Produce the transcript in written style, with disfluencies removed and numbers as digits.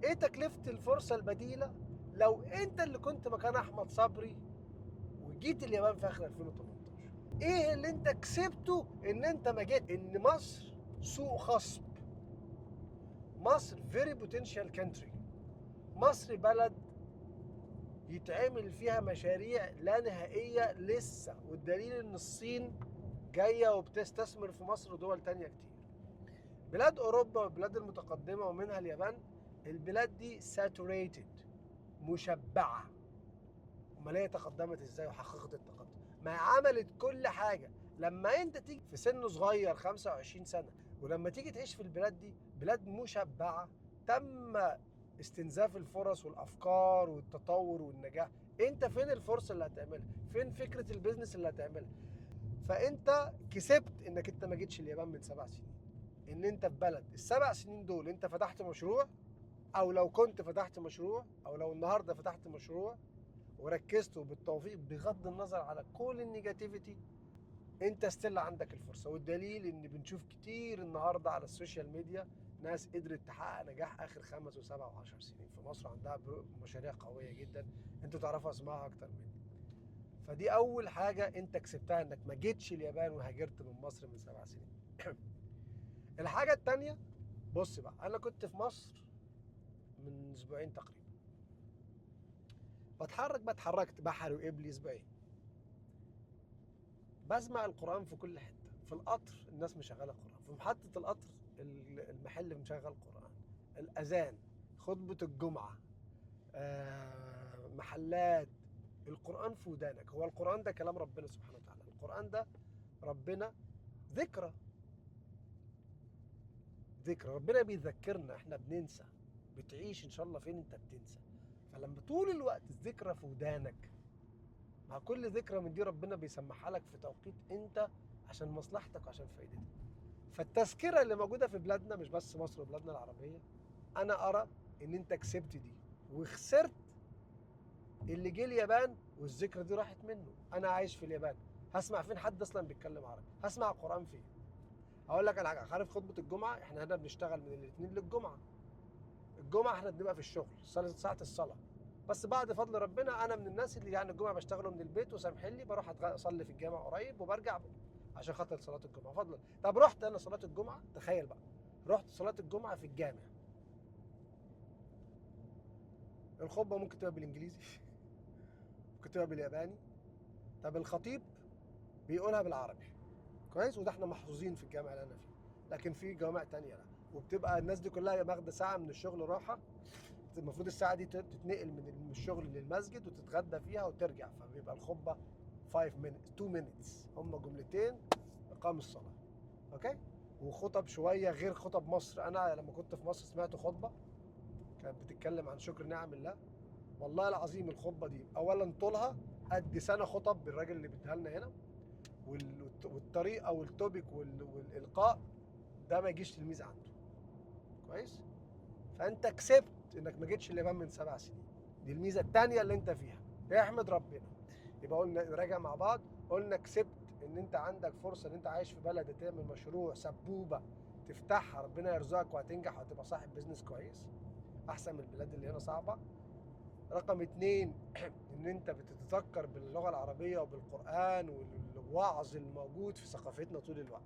ايه تكلفة الفرصة البديلة لو انت اللي كنت مكان احمد صبري وجيت اليابان في اخر 2018؟ ايه اللي انت كسبته ان انت ما جيت؟ ان مصر سوق خصب، مصر very potential country، مصر بلد يتعمل فيها مشاريع لا نهائية لسه، والدليل ان الصين جاية وبتستثمر في مصر ودول تانية كتير. بلاد اوروبا والبلاد المتقدمة ومنها اليابان، البلاد دي saturated، مشبعة. امال هي تقدمت ازاي وحققت التقدم؟ ما عملت كل حاجة. لما انت تيجي في سن صغير 25 سنة، ولما تيجي تعيش في البلاد دي، بلاد مشبعة، تم استنزاف الفرص والافكار والتطور والنجاح، انت فين الفرصة اللي هتعملها؟ فين فكرة ال business اللي هتعملها؟ فانت كسبت انك انت ما جيتش اليابان من 7 سنين، ان انت في بلد ال7 سنين دول انت فتحت مشروع، او لو كنت فتحت مشروع، او لو النهارده فتحت مشروع وركزت وبالتوفيق بغض النظر على كل ال negativity، انت still عندك الفرصة. والدليل ان بنشوف كتير النهارده على ال social media ناس قدرت تحقق نجاح اخر 5 و7 و10 سنين في مصر، عندها مشاريع قوية جدا، انتوا تعرفوا اسمائها اكتر مني. فدي اول حاجة انت كسبتها، انك ما جيتش اليابان وهاجرت من مصر من 7 سنين. الحاجة التانية، بص بقى، انا كنت في مصر من اسبوعين تقريبا، بتحرك بقى، اتحركت بحري وقبلي اسبوعين، بسمع القرآن في كل حتة. في القطر الناس مشغلة قرآن، في محطة القطر المحل مشغل قرآن، الأذان، خطبة الجمعة، محلات، القرآن في ودانك. هو القرآن ده كلام ربنا سبحانه وتعالى، القرآن ده ربنا ذكرى، ذكرى ربنا بيذكرنا، احنا بننسى، بتعيش ان شاء الله فين انت بتنسى. فلما طول الوقت الذكرى في ودانك، مع كل ذكرى من دي ربنا بيسمعها لك في توقيت انت عشان مصلحتك وعشان فايدتك. فالتذكرة اللي موجودة في بلادنا، مش بس مصر وبلادنا العربية، انا ارى ان انت كسبت دي وخسرت اللي جه اليابان والذكرى دي راحت منه. انا عايش في اليابان، هسمع فين حد اصلا بيتكلم عربي؟ هسمع قرآن فين؟ اقول لك على حاجة، عارف خطبة الجمعة؟ احنا هنا بنشتغل من الاثنين للجمعة، الجمعة احنا بنبقى في الشغل ساعة الصلاة، بس بعد فضل ربنا انا من الناس اللي يعني الجمعة بشتغله من البيت وسامحين لي، بروح اصلي في الجامع قريب وبرجع عشان خاطر صلاة الجمعة فضلا. طب رحت انا صلاة الجمعة، تخيل بقى، رحت صلاة الجمعة في الجامع، الخطبة ممكن تبقى بالانجليزي ممكن تبقى بالياباني، طب الخطيب بيقولها بالعربي كويس، وده احنا محظوظين في الجامع اللي انا فيه، لكن في جوامع تانية لا، وبتبقى الناس دي كلها واخده ساعة من الشغل راحة، المفروض الساعة دي تتنقل من الشغل للمسجد وتتغدى فيها وترجع، فبيبقى الخطبة 5 minutes 2 minutes، هم جملتين اقام الصلاة، okay؟ وخطب شوية غير خطب مصر. انا لما كنت في مصر سمعت خطبه كانت بتتكلم عن شكر نعم الله، والله العظيم الخطبة دي اولا طولها قد سنة خطب بالراجل اللي بيديها لنا هنا، والطريقة وال topic والالقاء ده ما يجيش تلميذ عنده كويس. فانت كسبت انك ما جيتش اليابان من 7 سنين، دي الميزة الثانية اللي انت فيها، احمد ربنا. يبقى قلنا نراجع مع بعض، قلنا كسبت ان انت عندك فرصة ان انت عايش في بلد تعمل مشروع سبوبه تفتحها، ربنا يرزقك وهتنجح وهتبقى صاحب business كويس احسن من البلاد اللي هنا صعبة. رقم 2 ان انت بتتذكر باللغة العربية وبالقران والوعظ الموجود في ثقافتنا طول الوقت.